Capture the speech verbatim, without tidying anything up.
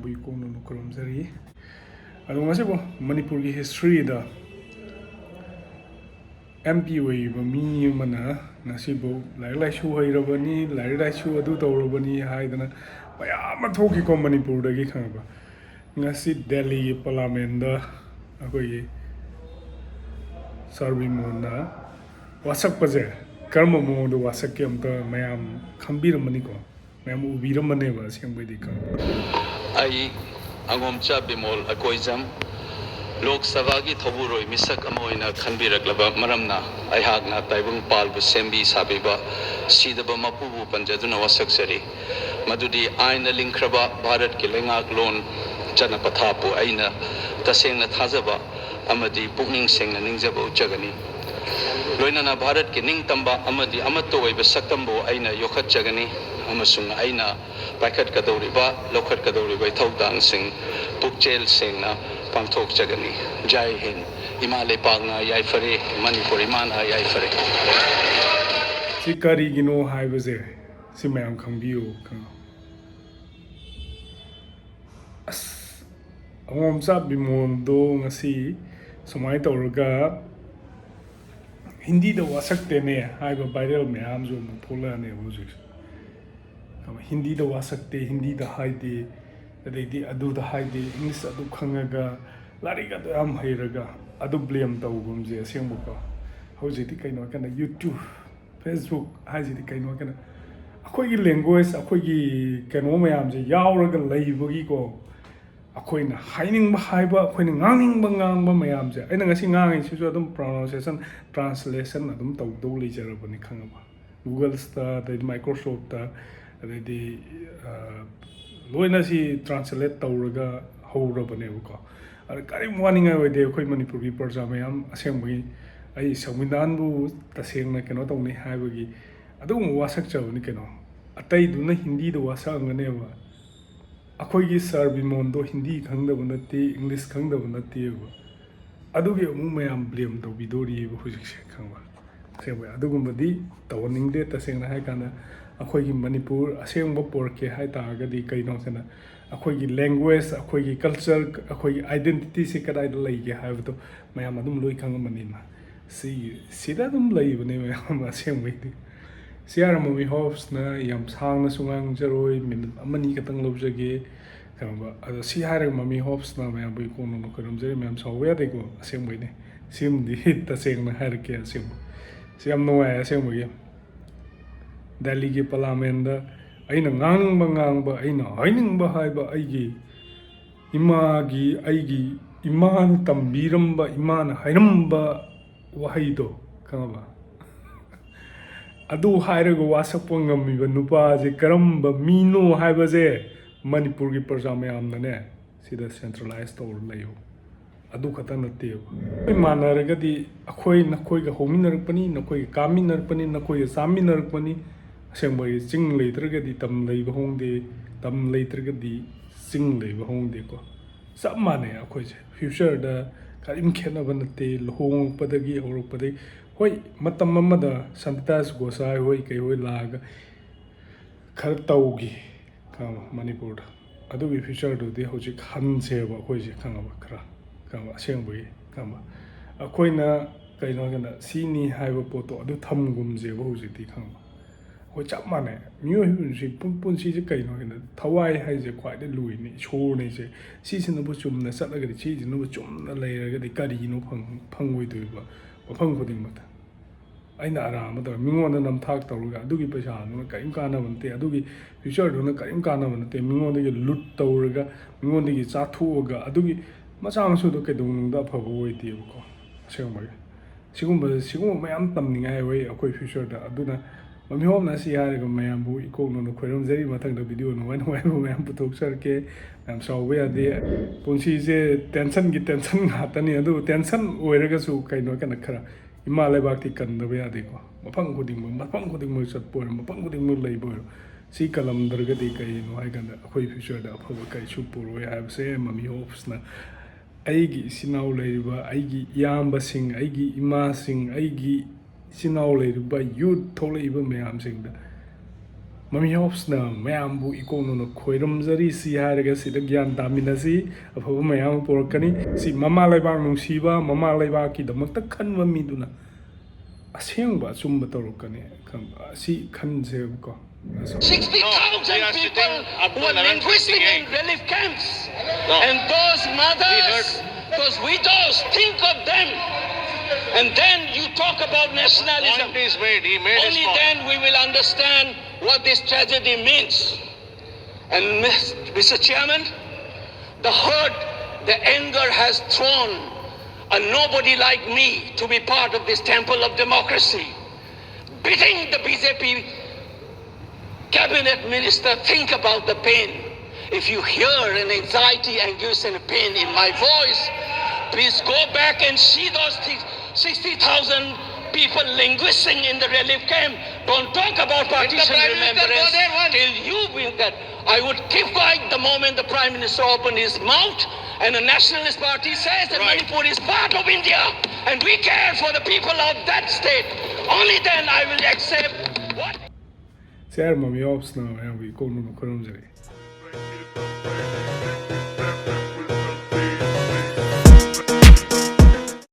ꯕꯨ ꯏꯀꯣꯛ ꯅꯣꯟꯅ ꯈꯨꯔꯨꯝꯖꯔꯤ꯫ ꯑꯗꯣ ꯉꯁꯤꯕꯨ ꯃꯅꯤꯄꯨꯔꯒꯤ ꯍꯤꯁꯇ꯭ꯔꯤꯗ ꯑꯦꯝ ꯄꯤ ꯑꯣꯏꯔꯤꯕ ꯃꯤ ꯑꯃꯅ ꯉꯁꯤꯕꯨ ꯂꯥꯏꯔꯤꯛ ꯂꯥꯏꯁꯨ ꯍꯩꯔꯕꯅꯤ, ꯂꯥꯏꯔꯤꯛ ꯂꯥꯏꯁꯨ ꯑꯗꯨ ꯇꯧꯔꯕꯅꯤ ꯍꯥꯏꯗꯅ ꯃꯌꯥꯝ ꯑꯃ ꯊꯣꯛꯈꯤꯀꯣ ꯃꯅꯤꯄꯨꯔꯗꯒꯤ, ꯈꯪꯉꯕ? ꯉꯁꯤ ꯗꯦꯜꯂꯤꯒꯤ ꯄꯥꯔꯂꯥꯃꯦꯟꯗ ꯑꯩꯈꯣꯏꯒꯤ ꯁꯥꯔ ꯕꯤꯃꯣꯟꯅ ꯋꯥꯁꯛꯄꯁꯦ ꯀꯔꯝꯕ ꯃꯑꯣꯡꯗ ꯋꯥꯁꯛꯀꯦ ꯑꯝꯇ ꯃꯌꯥꯝ ꯈꯪꯕꯤꯔꯝꯃꯅꯤꯀꯣ, ꯃꯌꯥꯝ ꯎꯕꯤꯔꯝꯃꯅꯦꯕ ꯑꯁꯦꯡꯕꯩꯗꯤ, ꯈꯪꯉꯕ? ꯑꯩ ꯑꯉꯣꯝꯆꯥ ꯕꯤꯃꯣꯜ ꯑꯀꯣꯏꯖꯝ ꯂꯣꯛ ꯁꯚꯥꯒꯤ ꯊꯧꯕꯨꯔꯣꯏ ꯃꯤꯁꯛ ꯑꯃ ꯑꯣꯏꯅ ꯈꯟꯕꯤꯔꯛꯂꯕ ꯃꯔꯝꯅ ꯑꯩꯍꯥꯛꯅ ꯇꯥꯏꯕꯪ ꯄꯥꯜꯕꯨ ꯁꯦꯝꯕꯤ ꯁꯥꯕꯤꯕ ꯁꯤꯗꯕ ꯃꯄꯨꯕꯨ ꯄꯟꯖꯗꯨꯅ ꯋꯥꯁꯛꯆꯔꯤ꯫ ꯃꯗꯨꯗꯤ ꯑꯥꯏꯟꯅ ꯂꯤꯡꯈ꯭ꯔꯕ ꯚꯥꯔꯠꯀꯤ ꯂꯩꯉꯥꯛꯂꯣꯟ ꯆꯠꯅ ꯄꯊꯥꯞꯄꯨ ꯑꯩꯅ ꯇꯁꯦꯡꯅ ꯊꯥꯖꯕ ꯑꯃꯗꯤ ꯄꯨꯛꯅꯤꯡ ꯁꯦꯡꯅ ꯅꯤꯡꯖꯕ ꯎꯠꯆꯒꯅꯤ꯫ ꯂꯣꯏꯅꯅ ꯚꯥꯔꯠꯀꯤ ꯅꯤꯡꯇꯝꯕ ꯑꯃꯗꯤ ꯑꯃꯠꯇ ꯑꯣꯏꯕ ꯁꯛꯇꯝꯕꯨ ꯑꯩꯅ ꯌꯣꯛꯈꯠꯆꯒꯅꯤ ꯑꯃꯁꯨꯡ ꯑꯩꯅ ꯄꯥꯏꯈꯠꯀꯗꯧꯔꯤꯕ, ꯂꯧꯈꯠꯀꯗꯧꯔꯤꯕ ꯏꯊꯧꯗꯥꯡꯁꯤꯡ ꯄꯨꯛꯆꯦꯜ ꯁꯦꯡꯅ ꯄꯥꯡꯊꯣꯛꯆꯒꯅꯤ꯫ ꯖꯥꯏ ꯍꯤꯟ꯫ ꯏꯃꯥ ꯂꯩꯄꯥꯛꯅ ꯌꯥꯏꯐꯔꯦ, ꯃꯅꯤꯄꯨꯔ ꯏꯃꯥꯅ ꯌꯥꯏꯐꯔꯦ꯫ ꯁꯤ ꯀꯔꯤꯒꯤꯅꯣ ꯍꯥꯏꯕꯁꯦ ꯁꯤ ꯃꯌꯥꯝ ꯈꯪꯕꯤꯌꯨ, ꯈꯪꯉꯣ꯫ ꯑꯁ, ꯑꯉꯣꯝꯆꯥ ꯕꯤꯃꯣꯜꯗꯣ ꯉꯁꯤ ꯁꯨꯃꯥꯏꯅ ꯇꯧꯔꯒ ꯍꯤꯟꯗꯤꯗ ꯋꯥꯁꯛꯇꯦꯅꯦ ꯍꯥꯏꯕ ꯚꯥꯏꯔꯦꯜ ꯃꯌꯥꯝꯁꯨ ꯑꯃꯨꯛ ꯊꯣꯛꯂꯛꯑꯅꯦꯕ ꯍꯧꯖꯤꯛꯁꯦ꯫ ꯍꯤꯟꯗꯤꯗ ꯋꯥꯁꯛꯇꯦ, ꯍꯤꯟꯗꯤꯗ ꯍꯥꯏꯗꯦ, ꯑꯗꯩꯗꯤ ꯑꯗꯨꯗ ꯍꯥꯏꯗꯦ, ꯏꯪꯂꯤꯁ ꯑꯗꯨ ꯈꯪꯉꯒ, ꯂꯥꯏꯔꯤꯛ ꯑꯗꯨ ꯌꯥꯝ ꯍꯩꯔꯒ, ꯑꯗꯨ ꯕ꯭ꯂꯦꯝ ꯇꯧꯕꯁꯦ ꯑꯁꯦꯡꯕꯀꯣ꯫ ꯍꯧꯖꯤꯛꯇꯤ ꯀꯩꯅꯣ ꯍꯥꯏꯔꯀꯥꯟꯗ YouTube, Facebook ꯍꯥꯏꯁꯤꯗꯤ ꯀꯩꯅꯣ ꯍꯥꯏꯔꯀꯥꯟꯗ ꯑꯩꯈꯣꯏꯒꯤ ꯂꯦꯡꯒ꯭ꯋꯦꯖ, ꯑꯩꯈꯣꯏꯒꯤ ꯀꯩꯅꯣ ꯃꯌꯥꯝꯁꯦ ꯌꯥꯎꯔꯒ ꯂꯩꯕꯒꯤꯀꯣ, ꯑꯩꯈꯣꯏꯅ ꯍꯥꯏꯅꯤꯡꯕ ꯍꯥꯏꯕ, ꯑꯩꯈꯣꯏꯅ ꯉꯥꯡꯅꯤꯡꯕ ꯉꯥꯡꯕ ꯃꯌꯥꯝꯁꯦ, ꯑꯩꯅ ꯉꯁꯤ ꯉꯥꯡꯉꯤꯁꯤꯁꯨ ꯑꯗꯨꯝ pronunciation, translation ꯑꯗꯨꯝ ꯇꯧꯗꯧ ꯂꯩꯖꯔꯕꯅꯤ, ꯈꯪꯉꯕ? Googleꯁꯇ, ꯑꯗꯩꯗꯤ Microsoftꯇ, ꯑꯗꯩꯗꯤ, ꯑ, ꯂꯣꯏꯅ ꯁꯤ translate ꯇꯧꯔꯒ ꯍꯧꯔꯕꯅꯦꯕꯀꯣ꯫ ꯑꯗ ꯀꯔꯤꯝ ꯋꯥꯅꯤꯡꯉꯥꯏ ꯑꯣꯏꯗꯦ꯫ ꯑꯩꯈꯣꯏ ꯃꯅꯤꯄꯨꯔꯒꯤ ꯄ꯭ꯔꯖꯥ ꯃꯌꯥꯝ ꯑꯁꯦꯡꯕꯒꯤ ꯑꯩ ꯁꯪꯕꯤꯙꯥꯟꯕꯨ ꯇꯁꯦꯡꯅ ꯀꯩꯅꯣ ꯇꯧꯅꯤ ꯍꯥꯏꯕꯒꯤ ꯑꯗꯨꯒꯨꯝꯕ ꯋꯥꯁꯛꯆꯕꯅꯤ ꯀꯩꯅꯣ꯫ ꯑꯇꯩꯗꯨꯅ ꯍꯤꯟꯗꯤꯗ ꯋꯥꯁꯛꯑꯝꯒꯅꯦꯕ꯫ ꯑꯩꯈꯣꯏꯒꯤ ꯁꯥꯔ ꯕꯤꯃꯣꯟꯗꯣ ꯍꯤꯟꯗꯤ ꯈꯪꯗꯕ ꯅꯠꯇꯦ, ꯏꯪꯂꯤꯁ ꯈꯪꯗꯕ ꯅꯠꯇꯦꯕ꯫ ꯑꯗꯨꯒꯤ ꯑꯃꯨꯛ ꯃꯌꯥꯝ ꯕ꯭ꯂꯦꯝ ꯇꯧꯕꯤꯗꯣꯔꯤꯑꯕ ꯍꯧꯖꯤꯛꯁꯦ, ꯈꯪꯕ? ꯑꯁꯦꯡꯕ ꯑꯗꯨꯒꯨꯝꯕꯗꯤ ꯇꯧꯍꯟꯅꯤꯡꯗꯦ꯫ ꯇꯁꯦꯡꯅ ꯍꯥꯏ ꯀꯥꯟꯗ ꯑꯩꯈꯣꯏꯒꯤ ꯃꯅꯤꯄꯨꯔ ꯑꯁꯦꯡꯕ ꯄꯣꯔꯛꯀꯦ ꯍꯥꯏ ꯇꯥꯔꯒꯗꯤ ꯀꯩꯅꯣ ꯍꯥꯏꯅ ꯑꯩꯈꯣꯏꯒꯤ language, ꯑꯩꯈꯣꯏꯒꯤ culture, ꯑꯩꯈꯣꯏꯒꯤ identityꯁꯦ ꯀꯗꯥꯏꯗ ꯂꯩꯒꯦ ꯍꯥꯏꯕꯗꯣ ꯃꯌꯥꯝ ꯑꯗꯨꯝ ꯂꯣꯏ ꯈꯪꯉꯝꯃꯅꯤꯅ꯫ ꯁꯤ ꯁꯤꯗ ꯑꯗꯨꯝ ꯂꯩꯕꯅꯦ ꯃꯌꯥꯝ ꯑꯁꯦꯡꯕꯩꯗꯤ꯫ ꯁꯤ ꯍꯥꯏꯔ ꯃꯃꯤ ꯍꯣꯞꯁꯅ ꯌꯥꯝ ꯁꯥꯡꯅꯁꯨ ꯉꯥꯡꯖꯔꯣꯏ, ꯃꯤꯅꯤꯠ ꯑꯃꯅꯤ ꯈꯛꯇꯪ ꯂꯧꯖꯒꯦ꯫ ꯀꯩꯅꯣ, ꯑꯗꯣ ꯁꯤ ꯍꯥꯏꯔꯒ ꯃꯃꯤ ꯍꯣꯞꯁꯅ ꯃꯌꯥꯝꯕꯨ ꯏꯀꯣꯛ ꯅꯣꯟꯅ ꯈꯣꯏꯔꯝꯖꯔꯤ꯫ ꯃꯌꯥꯝ ꯁꯥꯎꯕ ꯌꯥꯗꯦꯀꯣ, ꯑꯁꯦꯡꯕꯩꯅꯦ꯫ ꯁꯤꯃꯗꯤ ꯇꯁꯦꯡꯅ ꯍꯥꯏꯔꯛꯀꯦ ꯑꯁꯦꯡꯕ꯫ ꯁꯤ ꯌꯥꯝ ꯅꯨꯡꯉꯥꯏ ꯑꯁꯦꯡꯕꯒꯤ꯫ ꯗꯦꯜꯂꯤꯒꯤ ꯄꯥꯔꯂꯥꯃꯦꯟꯗ ꯑꯩꯅ ꯉꯥꯡꯅꯤꯡꯕ ꯉꯥꯡꯕ, ꯑꯩꯅ ꯍꯥꯏꯅꯤꯡꯕ ꯍꯥꯏꯕ, ꯑꯩꯒꯤ ꯏꯃꯥꯒꯤ, ꯑꯩꯒꯤ ꯏꯃꯥꯅ ꯇꯝꯕꯤꯔꯝꯕ, ꯏꯃꯥꯅ ꯍꯥꯏꯔꯝꯕ ꯋꯥꯍꯩꯗꯣ, ꯈꯪꯉꯕ? ꯑꯗꯨ ꯍꯥꯏꯔꯒ ꯋꯥꯁꯛꯄ ꯉꯝꯃꯤꯕ ꯅꯨꯄꯥꯁꯦ ꯀꯔꯝꯕ ꯃꯤꯅꯣ ꯍꯥꯏꯕꯁꯦ ꯃꯅꯤꯄꯨꯔꯒꯤ ꯄ꯭ꯔꯖꯥ ꯃꯌꯥꯝꯅꯅꯦ, ꯁꯤꯗ centralize ꯇꯧꯔ ꯂꯩꯌꯨ꯫ ꯑꯗꯨ ꯈꯛꯇ ꯅꯠꯇꯦꯕ꯫ ꯑꯩꯈꯣꯏ ꯃꯥꯟꯅꯔꯒꯗꯤ ꯑꯩꯈꯣꯏ ꯅꯈꯣꯏꯒ ꯍꯧꯃꯤꯟꯅꯔꯛꯄꯅꯤ, ꯅꯈꯣꯏꯒ ꯀꯥꯃꯤꯟꯅꯔꯛꯄꯅꯤ, ꯅꯈꯣꯏꯒ ꯆꯥꯃꯤꯟꯅꯔꯛꯄꯅꯤ꯫ ꯑꯁꯦꯡꯕꯒꯤ ꯆꯤꯡ ꯂꯩꯇ꯭ꯔꯒꯗꯤ ꯇꯝ ꯂꯩꯕ ꯍꯧꯅꯗꯦ, ꯇꯝ ꯂꯩꯇ꯭ꯔꯒꯗꯤ ꯆꯤꯡ ꯂꯩꯕ ꯍꯧꯅꯗꯦꯀꯣ꯫ ꯆꯞ ꯃꯥꯟꯅꯩ ꯑꯩꯈꯣꯏꯁꯦ꯫ Futureꯗ ꯀꯔꯤꯝ ꯈꯦꯠꯅꯕ ꯅꯠꯇꯦ꯫ ꯂꯨꯍꯣꯡꯉꯛꯄꯗꯒꯤ ꯍꯧꯔꯛꯄꯗꯒꯤ, ꯍꯣꯏ, ꯃꯇꯝ ꯑꯃꯗ ꯁꯥꯟꯇꯤꯗꯥꯁ ꯒꯣꯁꯥꯏ ꯍꯣꯏ ꯀꯩ ꯍꯣꯏ ꯂꯥꯛꯑꯒ ꯈꯔ ꯇꯧꯈꯤ, ꯈꯪꯉꯕ, ꯃꯅꯤꯄꯨꯔꯗ꯫ ꯑꯗꯨꯒꯤ futureꯗꯨꯗꯤ ꯍꯧꯖꯤꯛ ꯍꯟꯁꯦꯕ ꯑꯩꯈꯣꯏꯁꯦ, ꯈꯪꯉꯕ, ꯈꯔ, ꯈꯪꯉꯕ, ꯑꯁꯦꯡꯕꯒꯤ, ꯈꯪꯉꯕ꯫ ꯑꯩꯈꯣꯏꯅ ꯀꯩꯅꯣ ꯍꯥꯏꯀꯥꯟꯗ ꯁꯤꯅꯤ ꯍꯥꯏꯕ ꯄꯣꯠꯇꯣ ꯑꯗꯨ ꯊꯝꯒꯨꯝꯁꯦꯕ ꯍꯧꯖꯤꯛꯇꯤ, ꯈꯪꯉꯕ꯫ ꯑꯩꯈꯣꯏ ꯆꯞ ꯃꯥꯟꯅꯩ꯫ ꯃꯤꯑꯣꯏꯕ ꯄꯨꯟꯁꯤ, ꯄꯨꯟ-, ꯄꯨꯟꯁꯤꯁꯦ ꯀꯩꯅꯣ ꯍꯥꯏꯀꯥꯟꯗ ꯊꯋꯥꯏ ꯍꯥꯏꯁꯦ ꯈ꯭ꯋꯥꯏꯗꯩ ꯂꯨꯏꯅꯦ, ꯏꯁꯣꯔꯅꯦꯁꯦ꯫ ꯁꯤꯁꯤꯅꯕꯨ ꯆꯨꯝꯅ ꯆꯠꯂꯒꯗꯤ, ꯁꯤꯁꯤꯅꯕꯨ ꯆꯨꯝꯅ ꯂꯩꯔꯒꯗꯤ ꯀꯔꯤꯅꯣ ꯐꯪ-, ꯐꯪꯉꯣꯏꯗꯣꯏꯕ ꯃꯐꯝ ꯈꯨꯗꯤꯡꯃꯛꯇ? ꯑꯩꯅ ꯑꯔꯥꯟꯕ ꯇꯧꯔꯦ, ꯃꯤꯉꯣꯟꯗ ꯅꯝꯊꯥꯛ ꯇꯧꯔꯒ ꯑꯗꯨꯒꯤ ꯄꯩꯁꯥꯗꯨꯅ ꯀꯔꯤꯝ ꯀꯥꯟꯅꯕ ꯅꯠꯇꯦ, ꯑꯗꯨꯒꯤ futureꯗꯨꯅ ꯀꯔꯤꯝ ꯀꯥꯟꯅꯕ ꯅꯠꯇꯦ, ꯃꯤꯉꯣꯟꯗꯒꯤ ꯂꯨꯠ ꯇꯧꯔꯒ, ꯃꯤꯉꯣꯟꯗꯒꯤ ꯆꯥꯊꯣꯛꯑꯒ, ꯑꯗꯨꯒꯤ ꯃꯆꯥ ꯃꯁꯨꯗꯣ ꯀꯩꯗꯧꯅꯨꯡꯗ ꯑꯐꯕ ꯑꯣꯏꯗꯦꯕꯀꯣ꯫ ꯑꯁꯦꯡꯕꯒꯤ ꯁꯤꯒꯨꯝꯕ, ꯁꯤꯒꯨꯝꯕ ꯃꯌꯥꯝ ꯇꯝꯅꯤꯡꯉꯥꯏ ꯑꯣꯏ ꯑꯩꯈꯣꯏ futureꯗ꯫ ꯑꯗꯨꯅ ꯃꯃꯤ ꯍꯣꯝꯅ ꯁꯤ ꯍꯥꯏꯔꯒ ꯃꯌꯥꯝꯕꯨ ꯏꯀꯣꯛ ꯅꯣꯟꯅ ꯈꯣꯏꯔꯝꯖꯔꯤ꯫ ꯃꯊꯪꯗ video ꯅꯨꯡꯉꯥꯏ ꯅꯨꯡꯉꯥꯏꯕ ꯃꯌꯥꯝ ꯄꯨꯊꯣꯛꯆꯔꯛꯀꯦ꯫ ꯌꯥꯝ ꯁꯥꯎꯕ ꯌꯥꯗꯦ꯫ ꯄꯨꯟꯁꯤꯁꯦ tensionꯒꯤ tension ꯉꯥꯛꯇꯅꯤ꯫ ꯑꯗꯨꯕꯨ tension ꯑꯣꯏꯔꯒꯁꯨ ꯀꯩꯅꯣ ꯀꯩꯅꯣ ꯈꯔ ꯏꯃꯥ ꯂꯩꯕꯥꯛꯇꯤ ꯀꯟꯗꯕ ꯌꯥꯗꯦꯀꯣ꯫ ꯃꯐꯝ ꯈꯨꯗꯤꯡꯃꯛ, ꯃꯐꯝ ꯈꯨꯗꯤꯡꯃꯛ ꯆꯠꯄ ꯑꯣꯏꯔꯣ, ꯃꯐꯝ ꯈꯨꯗꯤꯡꯃꯛ ꯂꯩꯕ ꯑꯣꯏꯔꯣ, ꯁꯤ ꯀꯜꯂꯝꯗ꯭ꯔꯒꯗꯤ ꯀꯩꯅꯣ ꯍꯥꯏꯀꯥꯟꯗ ꯑꯩꯈꯣꯏ futureꯗ ꯑꯐꯕ ꯀꯩꯁꯨ ꯄꯨꯔꯛꯑꯣꯏ ꯍꯥꯏꯕꯁꯦ ꯃꯃꯤ ꯍꯣꯞꯁꯅ ꯑꯩꯒꯤ ꯏꯆꯤꯟ ꯏꯅꯥꯎ ꯂꯩꯔꯤꯕ, ꯑꯩꯒꯤ ꯏꯌꯥꯝꯕꯁꯤꯡ, ꯑꯩꯒꯤ ꯏꯃꯥꯁꯤꯡ, ꯑꯩꯒꯤ ꯏꯆꯤꯟ ꯏꯅꯥꯎ ꯂꯩꯔꯤꯕ youth ꯊꯣꯛꯂꯛꯏꯕ ꯃꯌꯥꯝꯁꯤꯡꯗ ꯃꯃꯤ ꯍꯣꯞꯁꯅ ꯃꯌꯥꯝꯕꯨ ꯏꯀꯣꯛꯅꯅ ꯈꯣꯏꯔꯝꯖꯔꯤ꯫ ꯁꯤ ꯍꯥꯏꯔꯒ ꯁꯤꯗ ꯒ꯭ꯌꯥꯟ ꯇꯥꯃꯤꯟꯅꯁꯤ꯫ ꯑꯐꯕ ꯃꯌꯥꯝ ꯑꯃ ꯄꯨꯔꯛꯀꯅꯤ꯫ ꯁꯤ ꯃꯃꯥ ꯂꯩꯕꯥꯛ ꯅꯨꯡꯁꯤꯕ, ꯃꯃꯥ ꯂꯩꯕꯥꯛꯀꯤꯗꯃꯛꯇ ꯈꯟꯕ ꯃꯤꯗꯨꯅ ꯑꯁꯦꯡꯕ ꯑꯆꯨꯝꯕ ꯇꯧꯔꯛꯀꯅꯤ꯫ ꯈꯪ-, ꯑꯁꯤ ꯈꯟꯁꯦꯕꯀꯣ꯫ sixty thousand people who are languishing in relief camps. And those mothers, those widows, think of them. And then you talk about nationalism. Point is made. He made his Only point. Then we will understand what this tragedy means. And Mister Chairman, the hurt, the anger has thrown a nobody like me to be part of this temple of democracy. Beating the B J P cabinet minister, think about the pain. If you hear an anxiety, anguish, and pain in my voice, please go back and see those things. Sixty thousand people languishing in the relief camp. Don't talk about partition, remembrance till you bring that. I would keep quiet the moment the Prime Minister opened his mouth and the Nationalist Party says that Manipur is part of India and we care for the people of that state. Only then I will accept what ꯁꯤ ꯍꯥꯏꯔ ꯃꯃꯤ ꯍꯣꯞꯁꯅ ꯃꯌꯥꯝꯕꯨ ꯏꯀꯣꯛꯅꯅ ꯈꯣꯏꯔꯝꯖꯔꯤ꯫